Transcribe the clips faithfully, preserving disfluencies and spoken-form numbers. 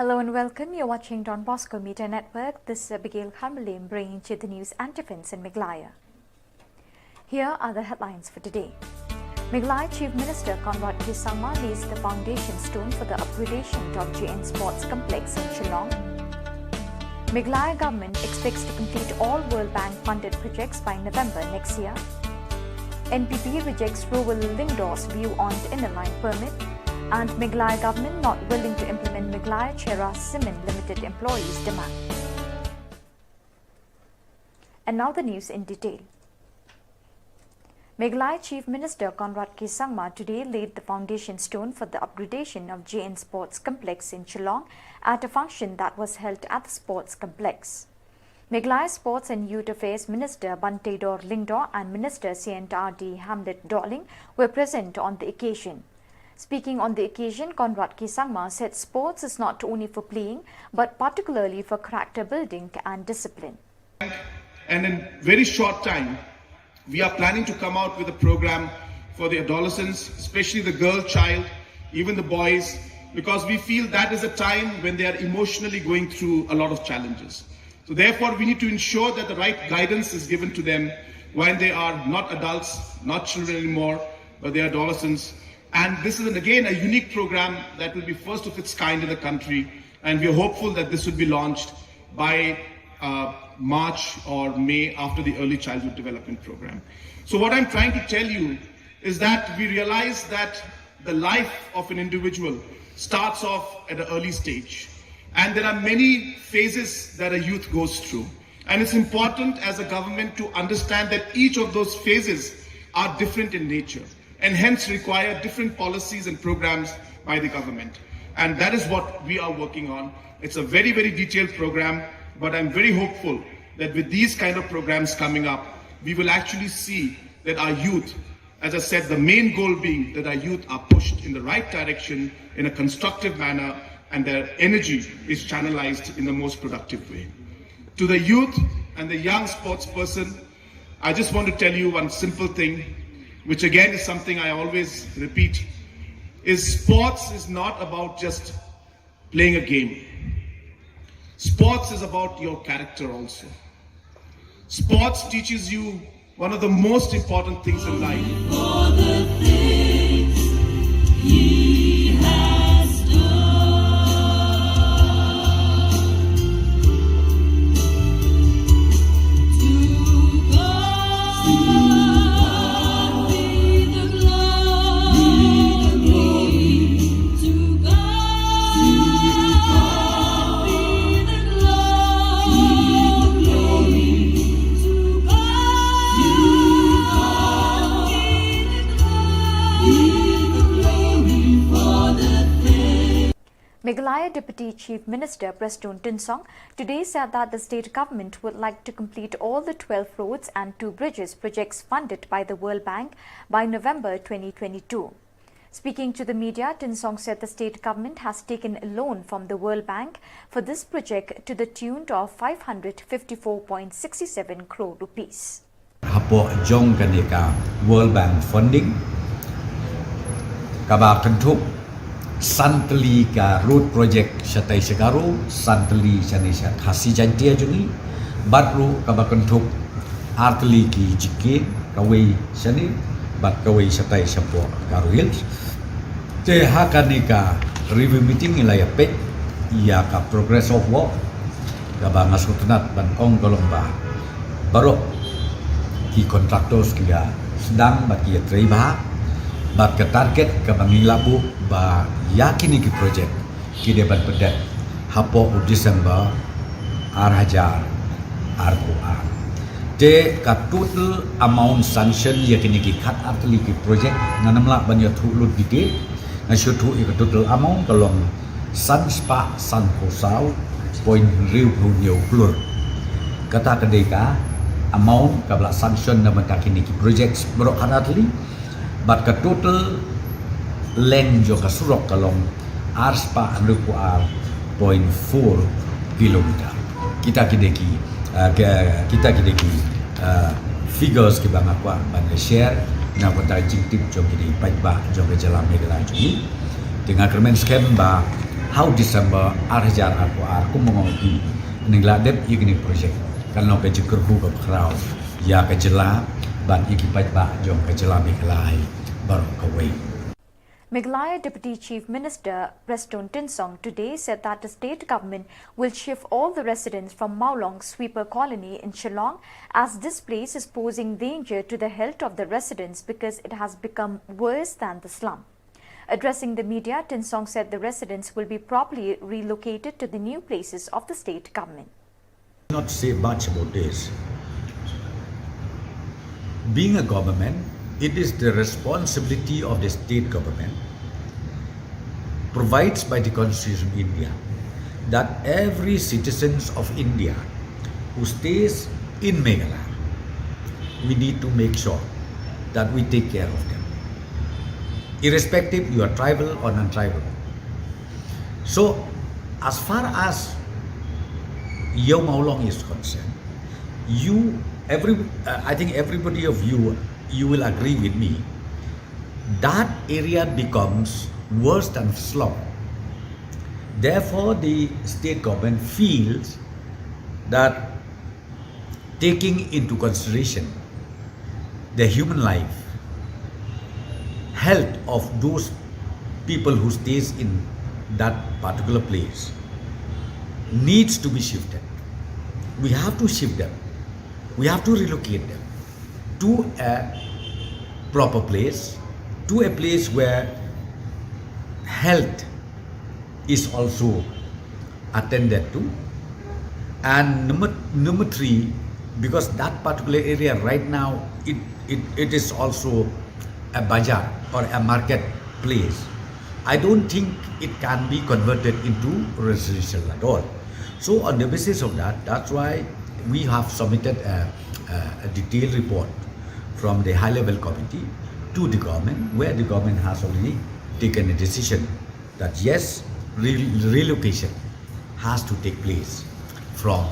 Hello and welcome. You're watching Don Bosco Media Network. This is Abigail Kharmilem bringing to you the news and events in Meghalaya. Here are the headlines for today. Meghalaya Chief Minister Conrad K Sangma lays the foundation stone for the upgradation of J N Sports Complex in Shillong. Meghalaya government expects to complete all World Bank funded projects by November next year. N P P rejects Ruwal Lyngdoh's view on the Inner Line Permit, and Meghalaya government not willing to implement Meghalaya Chera Cement Limited employees' demand. And now the news in detail. Meghalaya Chief Minister Conrad K Sangma today laid the foundation stone for the upgradation of J N Sports Complex in Shillong at a function that was held at the sports complex. Meghalaya Sports and Youth Affairs Minister Banteidor Lyngdoh and Minister C and R D Hamlet Dohling were present on the occasion. Speaking on the occasion, Conrad K Sangma said sports is not only for playing, but particularly for character building and discipline. And in very short time, we are planning to come out with a program for the adolescents, especially the girl child, even the boys, because we feel that is a time when they are emotionally going through a lot of challenges. So therefore, we need to ensure that the right guidance is given to them when they are not adults, not children anymore, but they are adolescents. And this is, again, a unique program that will be first of its kind in the country. And we are hopeful that this will be launched by uh, March or May after the Early Childhood Development Program. So what I'm trying to tell you is that we realize that the life of an individual starts off at an early stage. And there are many phases that a youth goes through. And it's important as a government to understand that each of those phases are different in nature and hence require different policies and programs by the government. And that is what we are working on. It's a very, very detailed program, but I'm very hopeful that with these kind of programs coming up, we will actually see that our youth, as I said, the main goal being that our youth are pushed in the right direction in a constructive manner and their energy is channelized in the most productive way. To the youth and the young sports person, I just want to tell you one simple thing, which again is something I always repeat, is sports is not about just playing a game. Sports is about your character also. Sports teaches you one of the most important things in life. Meghalaya Deputy Chief Minister Prestone Tynsong today said that the state government would like to complete all the twelve roads and two bridges projects funded by the World Bank by November twenty twenty-two. Speaking to the media, Tynsong said the state government has taken a loan from the World Bank for this project to the tune of five hundred fifty-four point six seven crore rupees. Hapoh jong kane ka World Bank funding kaba kynthup san tylli ka road project shatai sha Garo, san tylli shane sha Khasi Jaintia jong ngi, bad ruh kaba kynthup ar tylli ki jingkieng, kawei shane bad kawei shatai shapoh Garo Hills. Te ha kane ka review meeting ngi la ïa peit ïa ka progress of work, kaba nga sngewtynnat ban ong ka long ba baroh ki contractors ki ïa sdang bad ki ïa trei bha, bad ka target kaba ngi la buh ba ïa kine ki project ki dei ban pyndet hapoh u December ar hajar arphew ar. Te ka total amount sanction ïa kine ki khat ar tylli ki project, ngan ym lah ban ïathuh lut detail, nga shu ïathuh ïa ka total amount ka long san spah sanphew saw point hynriewphew hynñiew klur. Kata ka dei ka amount kaba la sanction na bynta kine ki project baroh khat ar tylli. Bad ka total length jong ka surok ka long ar spah hynriewphew ar point four kilometer. Kita ki dei ki, uh, kita ki dei ki, uh, figures kiba nga kwah ban share na ka bynta ka jingtip jong ki dei paidbah jong ka jylla Meghalaya jong ngi. Te nga kyrmen skhem ba Ha u December ar hajar arphew ar, kumba nga ong ïa phi, ngin ïa dep ïa kane ka project, kan long ka jingkyrkhu kaba khraw ïa ka jylla bad ïa ki paidbah jong ka jylla Meghalaya baroh kawei. Meghalaya Deputy Chief Minister Prestone Tynsong today said that the state government will shift all the residents from Mawlong Sweeper Colony in Shillong, as this place is posing danger to the health of the residents because it has become worse than the slum. Addressing the media, Tynsong said the residents will be properly relocated to the new places of the state government. Not say much about this. Being a government, it is the responsibility of the state government, provides by the Constitution of India, that every citizens of India who stays in Meghalaya, we need to make sure that we take care of them, irrespective you are tribal or non-tribal. So, as far as Yeo Mawlong is concerned, you every uh, I think everybody of you, you will agree with me that area becomes worse than slum. Therefore, the state government feels that taking into consideration the human life, health of those people who stays in that particular place needs to be shifted. We have to shift them. We have to relocate them to a proper place, to a place where health is also attended to. And number, number three, because that particular area right now, it, it, it is also a bazaar or a market place. I don't think it can be converted into residential at all. So on the basis of that, that's why we have submitted a, a, a detailed report from the high level committee to the government, where the government has already taken a decision that yes, re- relocation has to take place from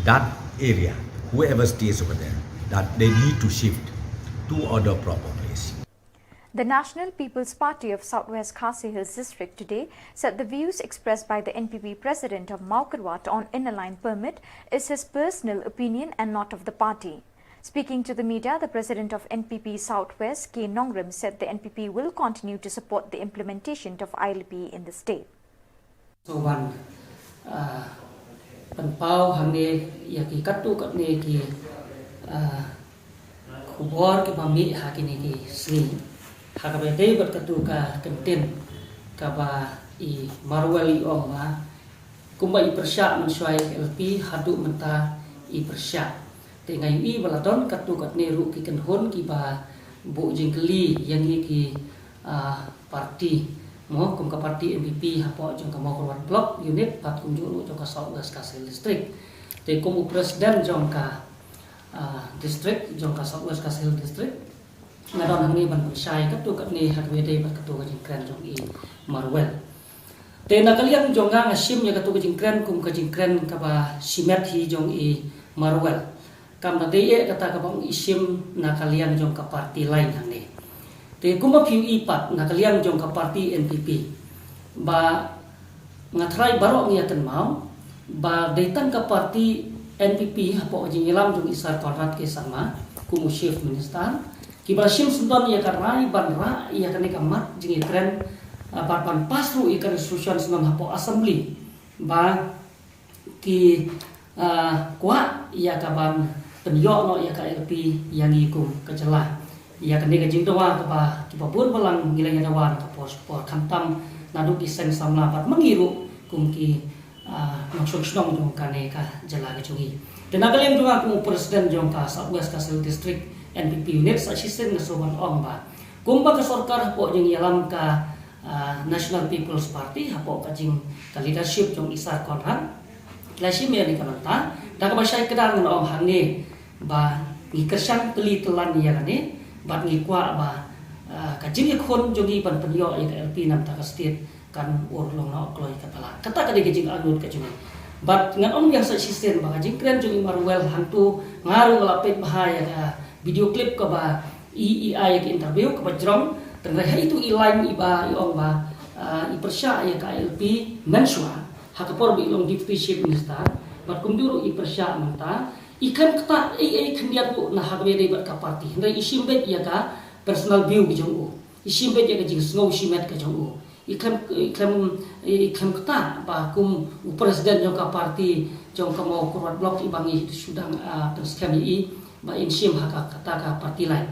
that area, whoever stays over there, that they need to shift to other proper place. The National People's Party of Southwest Khasi Hills District today said the views expressed by the N P P president of Mawkyrwat on Inner Line Permit is his personal opinion and not of the party. Speaking to the media, the president of N P P Southwest, K Nongrum, said the N P P will continue to support the implementation of I L P in the state. Sngewbha ban pynpaw hangne ïa ki katto katne ki khubor kiba mih ha kine ki sngi ha kaba ïadei bad katto ka kyntien kaba i Marwel i ong ba kumba i pyrshah mynshuwa ïa ka L P haduh mynta i pyrshah. Te nga ïohi ba la don katto katne ruh ki kynhun kiba buh jingkylli ïa ngi ki parti mo kum ka parti N P P hapoh jong ka Mawkyrwat Block Unit bad kumjuh ruh jong ka South West Khasi Hills District. Te kum u president jong ka district jong ka South West Khasi Hills District nga don hangne ban pynshai katto katne ha kaba ïadei bad katto ka jingkren jong i Marwel. Te na ka liang jong nga nga shim ïa katto ka jingkren kum ka jingkren kaba shimet hi jong i Marwel. Kam da dei eh kata kaba ong i shim na ka liang jong ka party line hangne. Te kumba phi ïohi pat na ka liang jong ka party N P P ba nga trai baroh ngi ïa kynmaw ba dei tang ka party N P P hapoh ka jingïalam jong i Sir Conrad K Sangma kum u chief minister kiba la shim syndon ïa ka rai ban rah ïa kane ka mat jingïakren bad ban pass ruh ïa ka resolution syndon hapoh assembly ba ki kwah ïa ka ban pynïoh noh ïa ka L P ïa ngi kum ka jylla. Ïa kane ka jingdawa kaba kiba bun balang ngi la ïa dawa na ka por sha ka por khamtam naduh ki seng samla bad ma ngi ruh kum ki nongshong shnong jong kane ka jylla ka jong ngi. Te na ka liang jong nga kum u president jong ka South West Khasi Hills District N P P unit sa shisien nga sngewbha ban ong ba kumba ka sorkar hapoh jingïalam ka National People's Party hapoh ka jing ka leadership jong i Sir Conrad. Ki la shim ïa kane ka bynta da kaba shai kdar ngan ong hangne ba ngi kyrshan tylli tyllan ïa kane bad ngi kwah ba ka jingïakhun jong ngi ban pynïoh ïa ka L P na ka bynta ka state kan urlong noh kloi kata la. Kata ka dei ka jingangnud ka jong ngi. Bad ngan ong biang sa shisien ba ka jingkren jong i Marwel hangto nga ruh nga la peit bha ïa ka video clip kaba i i ai ïa ka interview kaba jrong. Tang ha itu i line i ba i ong ba Ah, i pyrshah ïa ka I L P mynshuwa ha ka por ba i long Deputy Chief Minister, bad kumjuh ruh i pyrshah mynta. I khlem ktah ei ei khyndiat ruh na ha kaba ïadei bad ka party, hynrei i shim beit ïa ka personal view ka jong u, i shim beit ïa ka jingsngew shimet ka jong u. I khlem, i khlem, i khlem ktah ba kum u president jong ka party jong ka Mawkyrwat Block, i ba ngi shu dang, ah, pynskhem ïa i ba in shim ha ka, kata ka party line.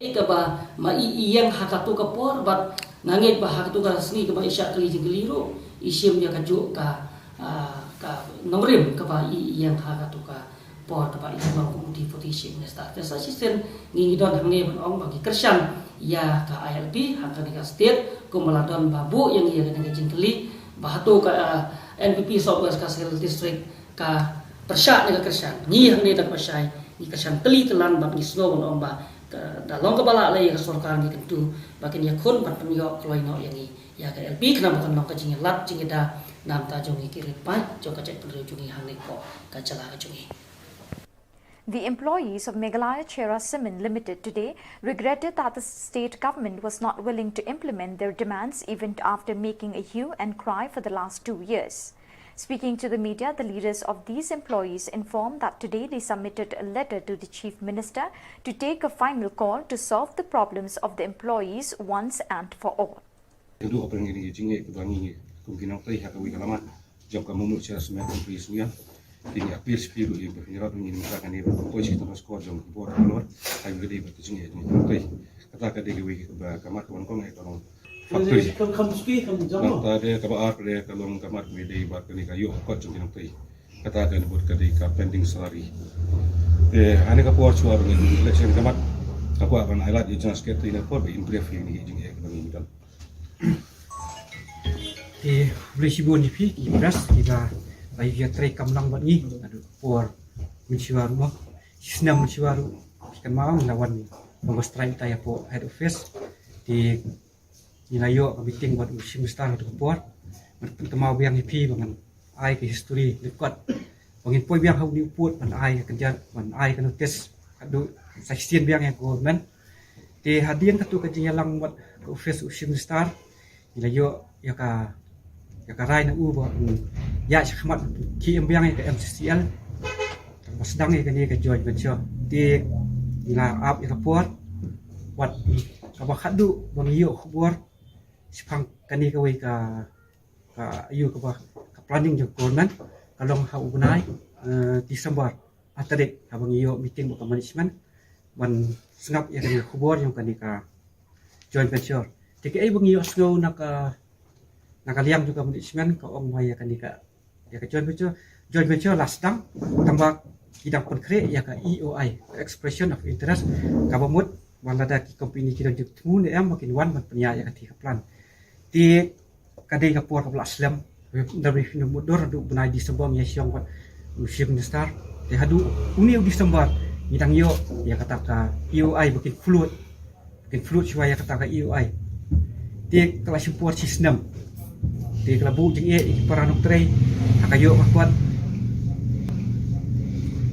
Ïa kaba ma i, i ïeng ha katu ka por, bad nga ngeit ba ha katu ka sngi kaba i shah kylli jingkylli ruh, i shim ïa kajuh ka, ah, ka nongrim kaba i, i ïeng ha katu ka por kaba i long kum u Deputy Chief Minister. Te sa shisien ngi, ngi don hangne ban ong ba ngi kyrshan ïa ka I L P ha kane ka state, kumba la don ba buh ïa ngi ïa kane ka jingkylli ba hato ka, ah, N P P South West Khasi Hills District ka pyrshah ne ka kyrshan. Ngi hangne da ka pyrshah ngi kyrshan tylli tylan, bad ngi sngew ban ong ba ka, da long kaba lah lei ïa ka sorkar, ngi kyntu ba kin ïakhun ban pynïoh kloi noh ïa ngi ïa ka I L P, khnang ba kan long ka jingïalap jingïada na bynta jong ngi ki riewpaid jong ka jaitbynriew jong ngi hangne hapoh ka jylla ka jong ngi. The employees of Meghalaya Chera Cement Limited today regretted that the state government was not willing to implement their demands even after making a hue and cry for the last two years. Speaking to the media, the leaders of these employees informed that today they submitted a letter to the Chief Minister to take a final call to solve the problems of the employees once and for all. Ka duh pyrshah ïa ka jingeh kaba ngi kum ki nongtrei ha kawei ka lamat jong ka Mawmut Chera Cement Company Shnong. Te ngi appeal sha phi ruh ïa phi, ngi ruh ngi mynta kane ba poi sha ka tnga skhor jong ka bor ka lor ha kawei ka dei ba ka jingeh jong ki nongtrei. Kata ka dei kawei kaba ka mat ka wan kong ïa ka long factory. Nangta de kaba ar de ka long ka mat kaba dei ba kane ka ïoh ka kot jong ki nongtrei. Kata ka bud ka dei ka pending salary. Te ha kane ka por shuwa ba ngin election ka mat, nga kwah ban ai lad ïa u General Secretary na por ba in brief ïa kine ki jingeh kiba ngi don. Te khublei shibun ïa phi ki press kiba la ïa trei kam lang bad ngi naduh ka por mynshuwa ruh mo. Shi snem mynshuwa ruh phi kynmaw ngi la wan hunger strike mynta ïa hapoh head office. Te ngi la ïoh ka meeting bad u Chief Minister ha katu ka por. Ngan pynkynmaw biang ïa phi ba ngan ai ka history lyngkot ba ngin poi biang ha une u pud ban ai ka kynja, ban ai ka notice haduh sa shisien biang ïa ka government. Te hadien katu ka jingïalang bad ka office u Chief Minister, ngi la ïoh ïa ka, ïa ka rai na u ba un ïaid shakhmat, ki em biang ïa ka M C C L, ba sdang ïa kane ka joint venture. Te ngi la ap ïa ka por, wat kaba khadduh ba ngi ïoh khubor shaphang kane kawei ka, ka ïoh kaba ka planning jong ka government ka long ha u bnai, eh, December, ar tarik, haba ngi ïoh meeting bad ka management ban sngap ïa kane ka khubor jong kane ka joint venture. Te kaei ba ngi ïohsngew na ka, na ka liang jong ka management ka ong ba ïa kane ka, ïa ka joint venture, joint venture la sdang, tangba ki dang pynkhreh ïa ka E O I, expression of interest, kaba mut ba lada ki company ki don jingthmu ne em ba kin wan ban pynïaid ïa kata ka plan. Te ka dei ka por kaba la slem. Nda ba phin mutdur haduh bnai December ngi ïashong bad u Chief Minister. Te haduh une u December ngi dang ïoh ïa kata ka E O I ba kin float, ba kin float shuwa ïa kata ka E O I. Te ka la shim por shi snem. Te ka la buh jingeh ïa ki para nongtrei ha ka ïoh ka kot,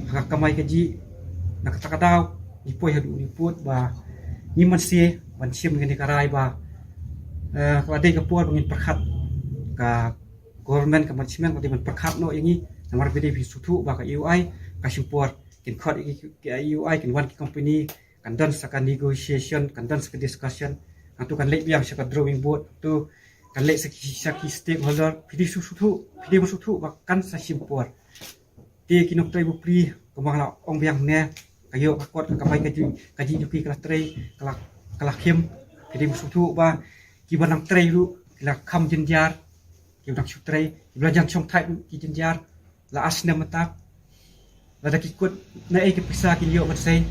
ha ka kamai kajih. Na kata ka daw ngi poi haduh une u pud ba ngim banse ban shim ïa kane ka rai ba, eh, ka la dei ka por ba ngin pyrkhat, ka government, ka management ka dei ban pyrkhat noh ïa ngi. Namar ba dei phi sngewthuh ba ka E O I ka shim por, kin khot ïa ki, ki E O I, kin wan ki company, kan don sa ka negotiation, kan don sa ka discussion. Hangtu kan leit biang sha ka drawing board, hangtu kan leit sa ki, sa ki stakeholder. Phi dei shu sngewthuh, phi dei ban sngewthuh ba kan sa shim por. Te ki nongtrei bapli, kumba nga la ong biang ne, ka ïoh ka kot, ka kamai kajih, kajih jong ki ka la trei, ka la, ka la khim. Phi dei ban sngewthuh ba kiba nang trei ruh ki la kham jynjar, kiba nang shu trei, kiba la jan shong thait ruh ki jynjar la ar snem mynta. Lada ki kut naei ki pisa kin ïoh ban sei.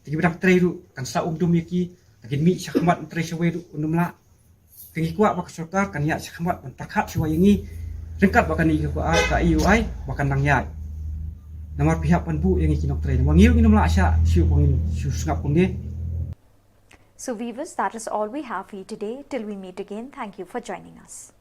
Te kiba dang trei ruh kan sa um dum ïa ki, lada kin mih shakhmat trei shawei ruh um dum lah. Te ngi kwah ba ka sorkar kan ïaid shakhmat ban pyrkhat shuwa ïa ngi, ryngkat bad kane ka, ka E O I ba kan nang ïaid. Namar phi hap ban buh ïa ngi ki nongtrei, namar ngi ruh ngin ym lah shah shuh ba ngin shu sngap kumne. So viewers, that is all we have for you today. Till we meet again, thank you for joining us.